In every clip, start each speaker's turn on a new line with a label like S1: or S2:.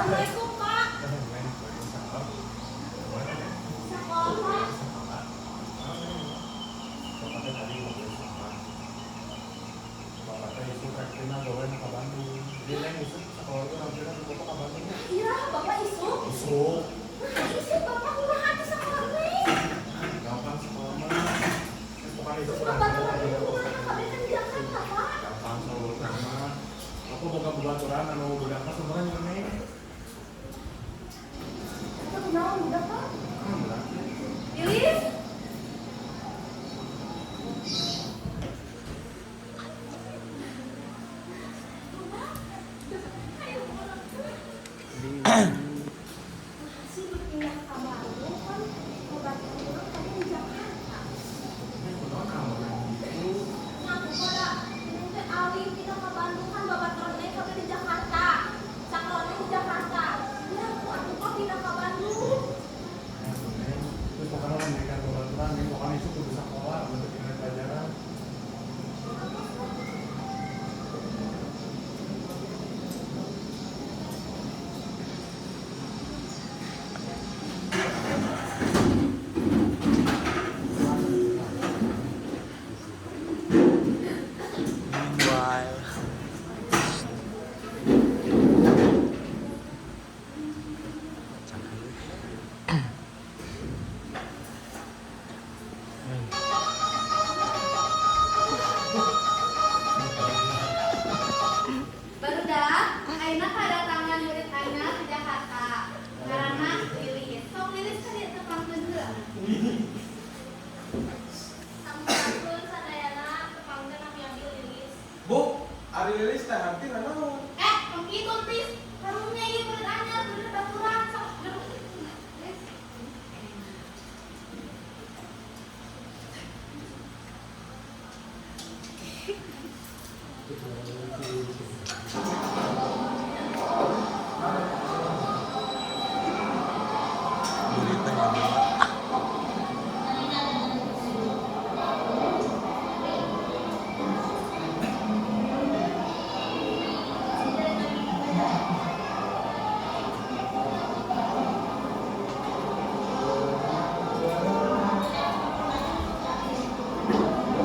S1: Assalamualaikum, Pak.
S2: Waalaikumsalam.
S1: Sekolah, Pak.
S2: Bapak teh tadi ngobrol sama Bapak teh isuk rek tina gawe ka Bandung. Jadi neng isuk sekolah tuh nanti kan bapak ka Bandung.
S1: Iya, Bapak isuk.
S2: Isuk.
S1: Nah, isuk Bapak kumaha atuh sekolah neng?
S2: Gampang sekolah mah. Terus pokoknya isuk
S1: Terus
S2: urang
S1: babaturan
S2: teh
S1: neng kumaha kabeh kan di Jakarta, Pak.
S2: Gampang selalu mah. Aku boga babaturan anu budak mah sebenarnya neng.
S1: Eta kunaon budak, Pak?
S2: Budak.
S1: Lilis. Masih berpindah ke Bandung kan babaturan urang tadi di Jakarta.
S2: Neng kunaon kamu gitu.
S1: Nah, aku pada neng teh alim pindah ke Bandung kan babaturan neng kabeh di Jakarta. Sakolana di Jakarta. Ya, aku atuh kok pindah ke Bandung.
S2: Neng, terus pokoknya memberikan babaturan neng pokoknya isuk kudu sekolah untuk dina pelajaran.
S3: Meanwhile, jangan.
S1: Barudak, ayeuna kedatangan murid anyar di Jakarta. Ngaranna Lilis. Sok Lilis kan ieu tepangkeun heula. Sampurasun sadayana, tepangkeun nami abdi Lilis.
S4: Bu, ari Lilis teh artina naon?
S1: Eh, tong kitu tis. Karunya ieu murid anyar, murid baturan sok duduk. Lilis.
S3: Muridnya dua.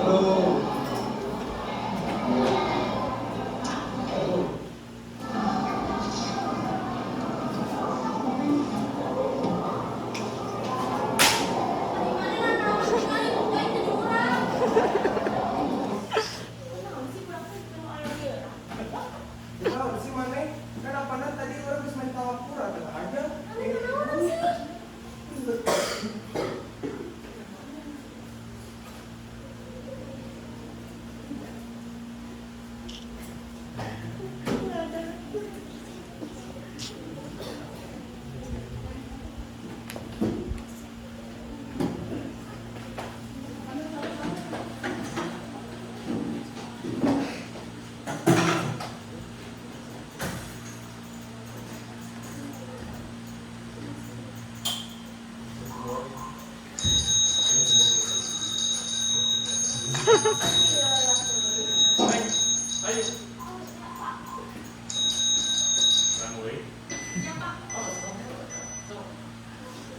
S4: Halo.
S1: Ari mana naon tinggali buka itu di urang. Kunaon sih budak teh nu aya ieu?
S4: Kunaon sih maneh? Kan apana tadi urang geus main tawakura teh aja.
S1: Ane kunaon sih?
S2: Neng, ayo. Runway.
S1: Ya, Pak.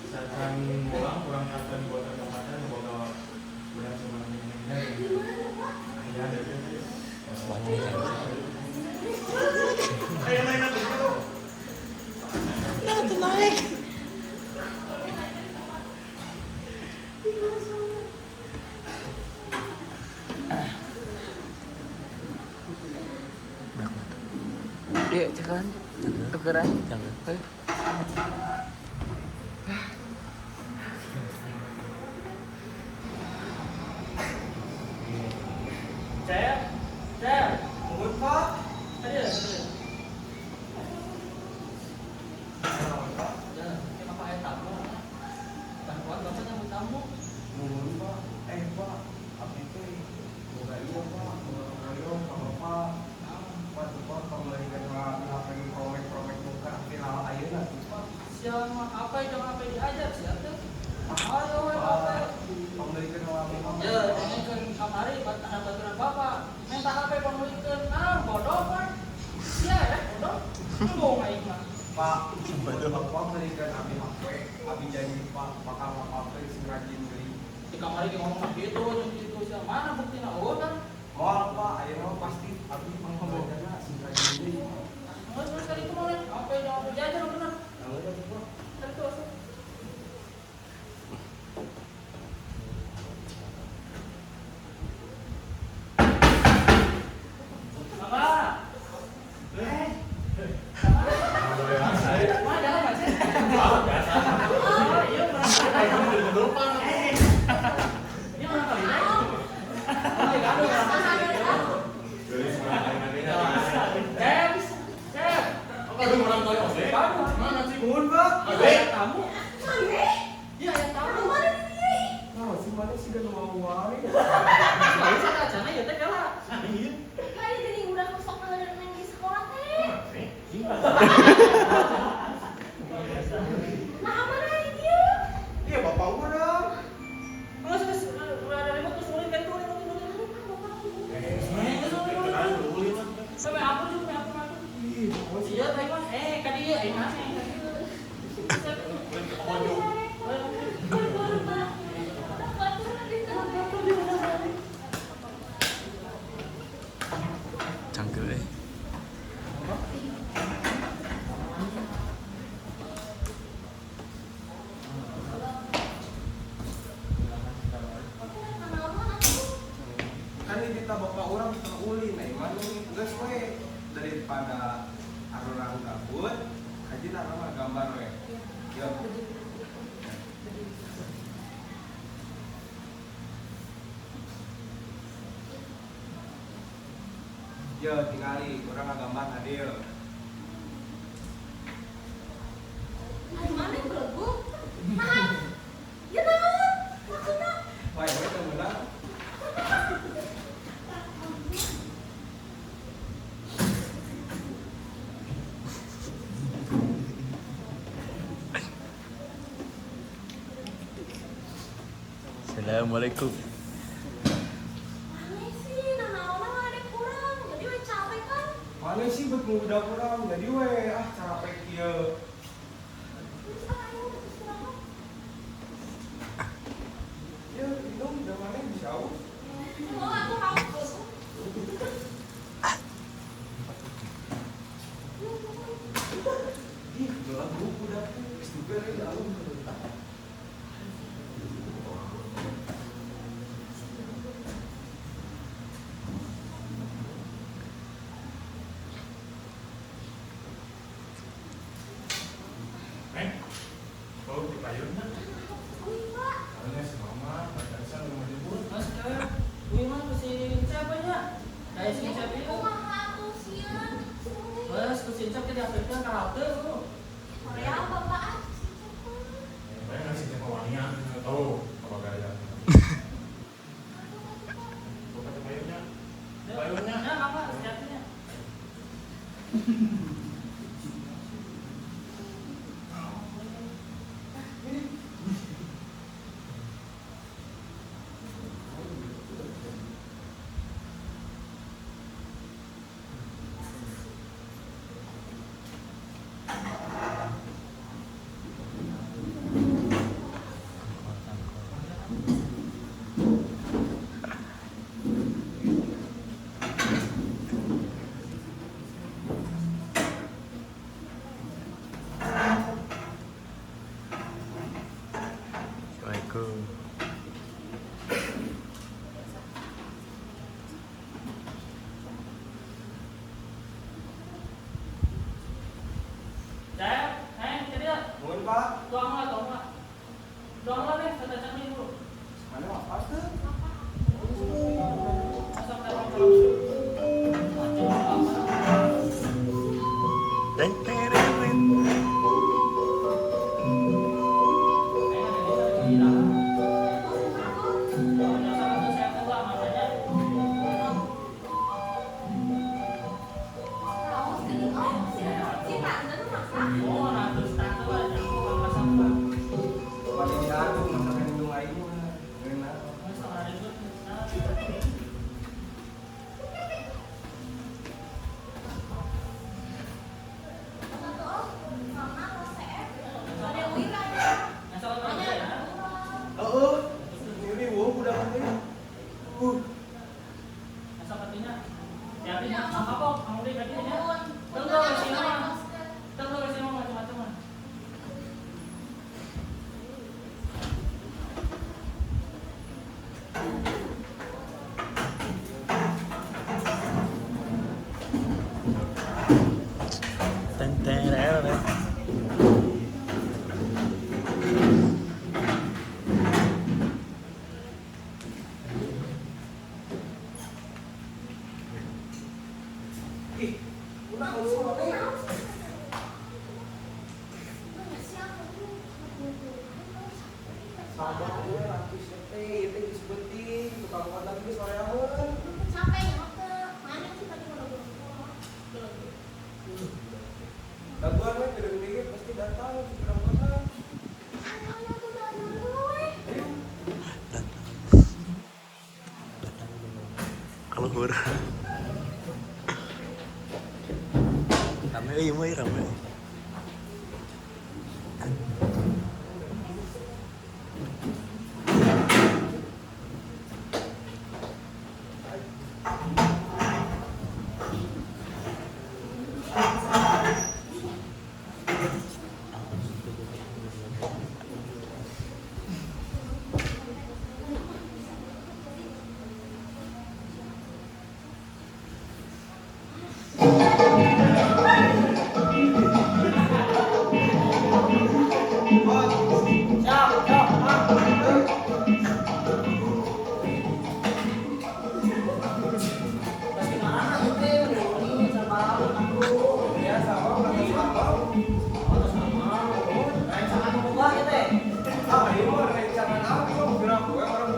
S2: Sacan pulang kurang kapan buatan kabupaten boga budak sama neng.
S1: Di mana, Pak?
S2: Aya ada teh.
S4: Ayo main atuh.
S3: Nah, tuh naik.
S1: Di mana soalnya?
S5: Iya, cekan. Tukeran.
S3: Jangan.
S5: Ayo.
S6: Cep, Cep,
S4: Nuhun, Pak.
S6: tadi ya, tadi.
S4: Naon, Pak?
S6: Ya, ini bapak aya tamu. Bantuan bapak nyambut tamu.
S4: Nuhun, Pak. Eh, Pak, abdi teh boga ieu, Pak, boga hoyong ka Bapak. Pak, tuh, Pak, pangmeulikeun HP promek-promek nu keur viral ayeuna tuh, Pak.
S6: Siapa apa yang apa diajar siapa tuh? Ayo, we,
S4: Pak,
S6: apa?
S4: pangmeulikeun HP mah.
S6: Ya, ngomongkeun kamari ada baturan bapak. Minta HP pangmeulikeun. Ah, bodoh kan. Sia ya, bodoh. Embung aing mah.
S4: Pak, bapak belikan abi HP, abi janji Pak bakal HP sing rajin beli.
S6: Di kamar lagi ngomong gitu, gitu sih. Mana buktinya? Oh kan?
S4: Moal Pak, ayeuna mah pasti abi pangbelanjana sing rajin beli.
S6: Nggak terus kali itu mau nih, apa yang aku jajan bener.
S4: Nah, udah tuh, Pak.
S6: Tadi tuh asup. Mama. Eh. Mana jalan nggak sih? Oh, iya, pernah. Ini mana kali ini? Oh, iya, aduh, Cep, Cep.
S2: Mana sih?
S4: Mohon, Pak.
S6: Ada tamu.
S1: Mana?
S6: Iya, ada tamu.
S1: Mana dia?
S4: Nah, si mana sih gak mau wae.
S6: Lalu saya kacana ya teh kalah.
S1: Kayak gini udah sok neng di sekolah teh. Nah, mana dia?
S4: Iya, bapak urang.
S6: Enggak sih, udah ada remote terus mulai kan tuh, Sampai aku juga, aku.
S4: Ih, bapak sih.
S6: Iya, tadi mas, kadi iya, masih.
S5: Cangkel eh.
S4: Kan ini kita bapak urang terulin, nah mana nih geus we daripada arurang gabut, kaji nama gambar we. Yo. Yo, tingali urang ngagambar hadir.
S1: Mana belegu? Nah, ya naon? Maksudna?
S4: Wah, we teu meunang.
S5: Assalamualaikum.
S1: Mana sih, nah ada kurang. Jadi we capek kan?
S4: Mana sih buat muda kurang, jadi we ah capek kieu.
S1: Terus ayo istirahat.
S4: Ya, minum udah mana bisa aus.
S1: Oh, aku haus bos.
S4: Ih, gelap buku dah. Geus dibere ya alum.
S2: Neng, bau di payunnya.
S1: Wih, Pak.
S2: Soalnya si mama, pacar mau jemput.
S6: Mas, wih mah si siapa nya? Kayak si siapa itu?
S1: Kumaha atuh sieun.
S6: Mas, si siapa di Afrika karate lu.
S1: Korea bapak ah.
S2: Saya ngasih siapa wanian, nggak tahu apa gaya. Buka di payunnya. Payunnya.
S6: Ya, apa siapanya?
S5: Assalamualaikum.
S6: Cep, jadi ya.
S4: Mohon, Pak.
S6: Tuang lah, tuang lah. Tuang lah deh, kata cangkir dulu.
S4: Mana apa tuh?
S6: Masuk dalam kolam.
S5: Dan tereret.
S1: Haus geuning oh, si tante nu masak.
S6: Oh, nah terus tante lah, aku masak mah.
S4: Paling diaduk masakan indung aing mah. Ngeunah.
S6: Mas, tak ada itu.
S4: Daguan we gede-gede pasti datang mudah-mudahan.
S1: Ayo tuh jalan dulu we.
S3: Kaluhur. Rame euy mah rame.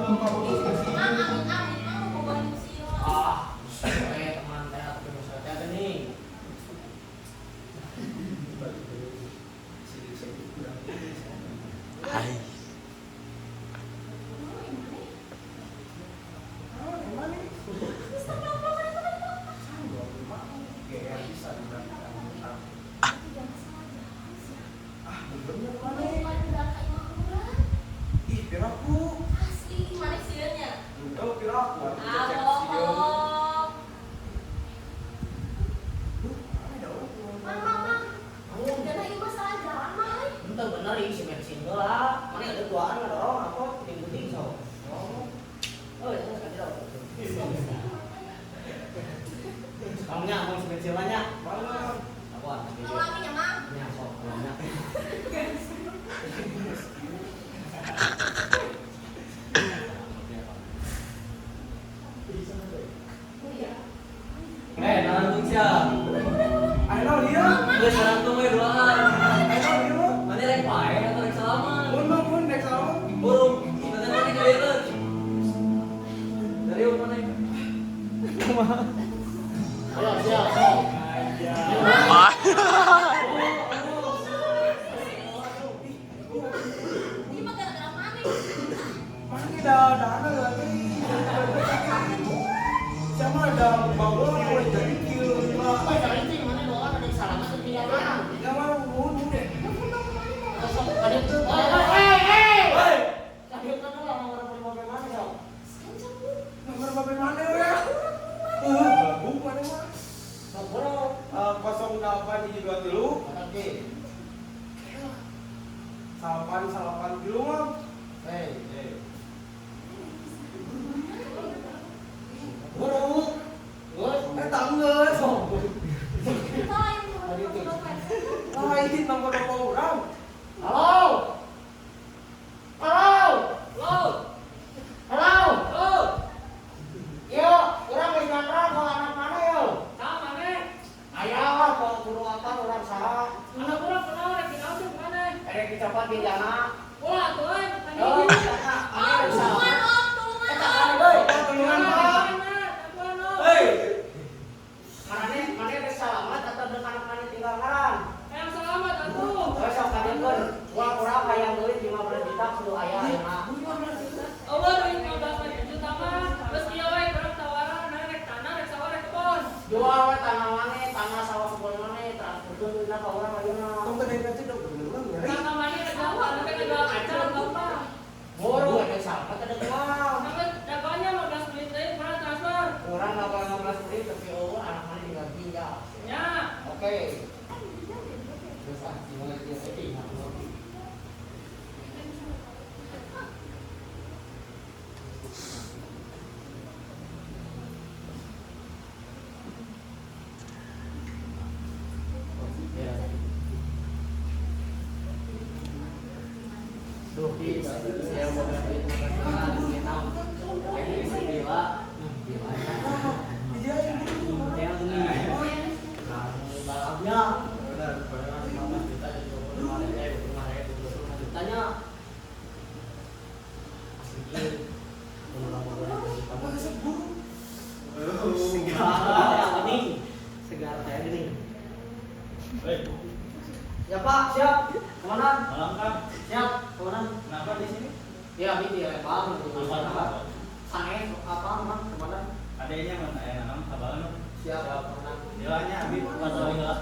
S1: Mang amin-amin mang mau bawa sieun.
S6: Ah, teman teh atuh teh ada nih.
S3: Hai.
S4: Ih, piraku.
S1: Asli, mana sieunnya?
S4: Enggak piraku.
S1: Ah, bohong. Mang, mang, mang. Jangan ieu mah salah jalan mah. euy.
S6: Ente bener ih si bensin heula. Mana ada duaan ngadorong apa penting-penting sok. Oh, itu sekali dong. Kamunya mau si bensin banyak. Apa?
S1: Tolongin ya, Mang.
S6: Nya sok, nya. Eh, nanggung sia.
S4: Ayo dia.
S6: Geus nanggung we duaan.
S4: Ayo dia.
S6: Mana rek pae atau rek salaman?
S4: Mun mun mun rek salaman.
S6: Burung, nanti mana ka dieu. Dari mana? Kumaha? Ayo, siap, sok.
S3: Ah.
S1: Ini mah gara-gara mana?
S4: Mana dah dana lagi. Sama ada bawa jadi kieu lima. Ya mah mun mun deh. Nomor babe mana ya? Buk mana mah? 0823 8 8 3 mah. Eh tanggeus. Lain nomor bapak urang.
S6: Halo. Halo. Halo. Halo. Halo. Yo, urang geus ngantrang ka anak mana yo?
S7: Sama mana?
S6: Aya lah kok kudu apa urang saha?
S7: Anak urang kenal rek dinaon sih mana?
S6: Erek dicopat di jana.
S7: Ulah atuh euy,
S6: Yo,
S7: tadi.
S6: ana
S1: Om,
S6: saha?
S1: tulungan, Om, tulungan,
S6: Eta
S1: Om.
S6: mana deui?
S4: Tulungan Pak.
S6: Hei. Marane mana rek salamat atau deuk anak mana tinggal ngaran?
S7: Yang selamat atuh.
S6: Geus sok kadiekeun. Uang urang hayang duit 15 juta kudu aya ayeuna.
S7: Eueuh duit 15 juta mah. Geus kieu we urang tawaran rek tanah rek sawah rek kebon.
S6: Jual we tanah maneh, tanah sawah kebon maneh, transferkeun duitna ka urang ayeuna.
S4: Tong teh dari dong bener nyeri.
S7: Tanah mana rek jual, rek jual kacang gampang.
S6: Boro rek salamat ada jual.
S7: Sampai dagoannya 15 menit deui urang transfer.
S6: Urang 18 menit tapi eueuh anak maneh tinggal tinggal.
S7: Ya.
S6: Oke. Terus ah, gimana dia eh, Duh, di saya mau duit balapnya. Tanya. Segar, segar kayak gini.
S7: Ya Pak, siap. Komandan.
S6: Malam Kang.
S7: Siap, komandan.
S6: Kenapa di sini?
S7: Ya, ini di Lembang gitu.
S6: Apa?
S7: Sange apa, Mang? Komandan.
S6: Adanya mana ya, nanam kabalan.
S7: Siap, komandan.
S6: Jalannya abi patroli heula.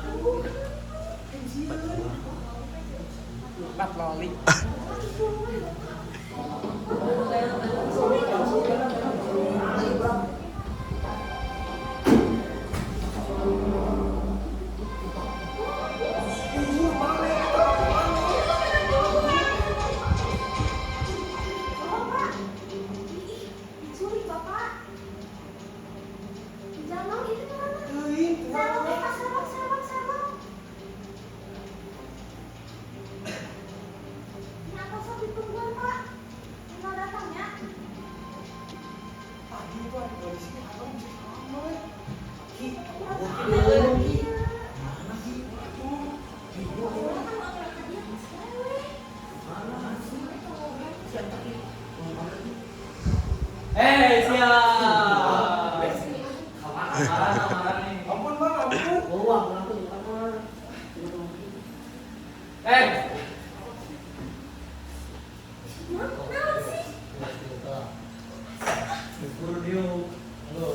S4: Patroli.
S1: Bapak, diculik Bapak. Di jalan itu kemana? Serok, eh, serok, serok, serok. Ini apa sob ditungguan Pak? Tinggal datangnya.
S4: Tadi Pak polisi abang bisa sama. Ki,
S1: Mana sih?
S7: Eh, siap. Kemana nih?
S4: Ampun Bang, ampun.
S7: Oh, ampun, ampun, ampun. Eh,
S1: Kenapa sih?
S6: Ukur dieu. Halo.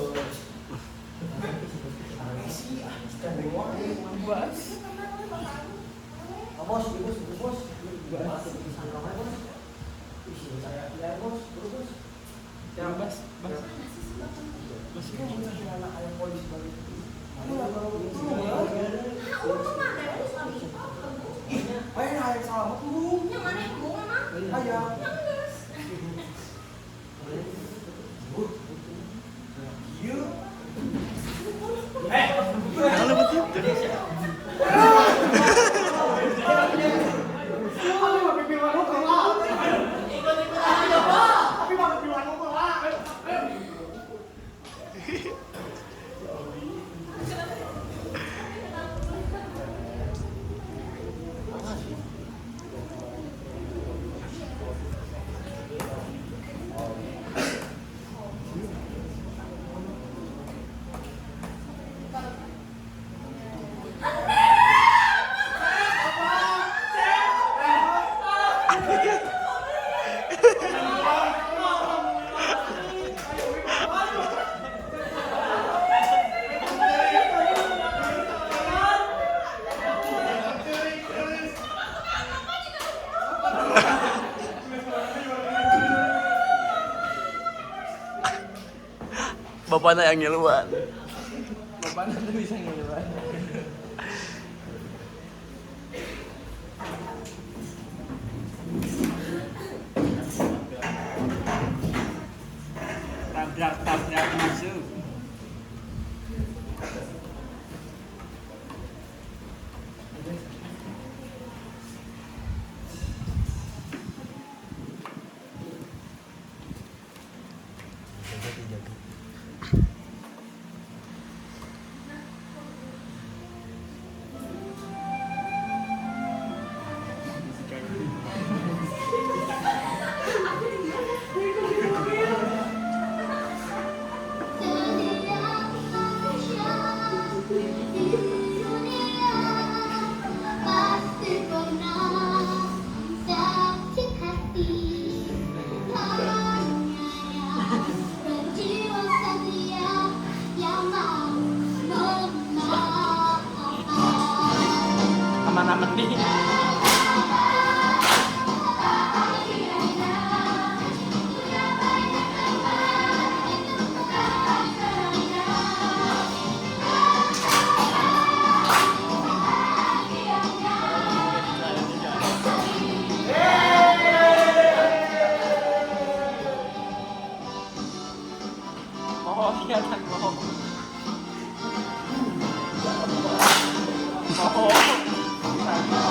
S7: Oh, bos, ibu, ibu, bos. Bos, sandra bos. Ih, saya ya, bos, bos, bos.
S4: Ya, Bas, Bas. Anak polisi balik. Ih, ayo salah embung.
S1: Yang mana embung emang?
S4: Aya.
S1: Yang geus.
S4: Ieu.
S6: Eh,
S3: Kalau betul. Bapaknya yang ngiluan.
S4: Bapaknya tuh bisa ngeluar. Tabrak-tabrak masuk.
S8: Pasti pernah sakit hati, hanya yang berjiwa setia yang mau memaafkan.
S6: kemana mending?
S7: Oh, iya kan, oh. Oh.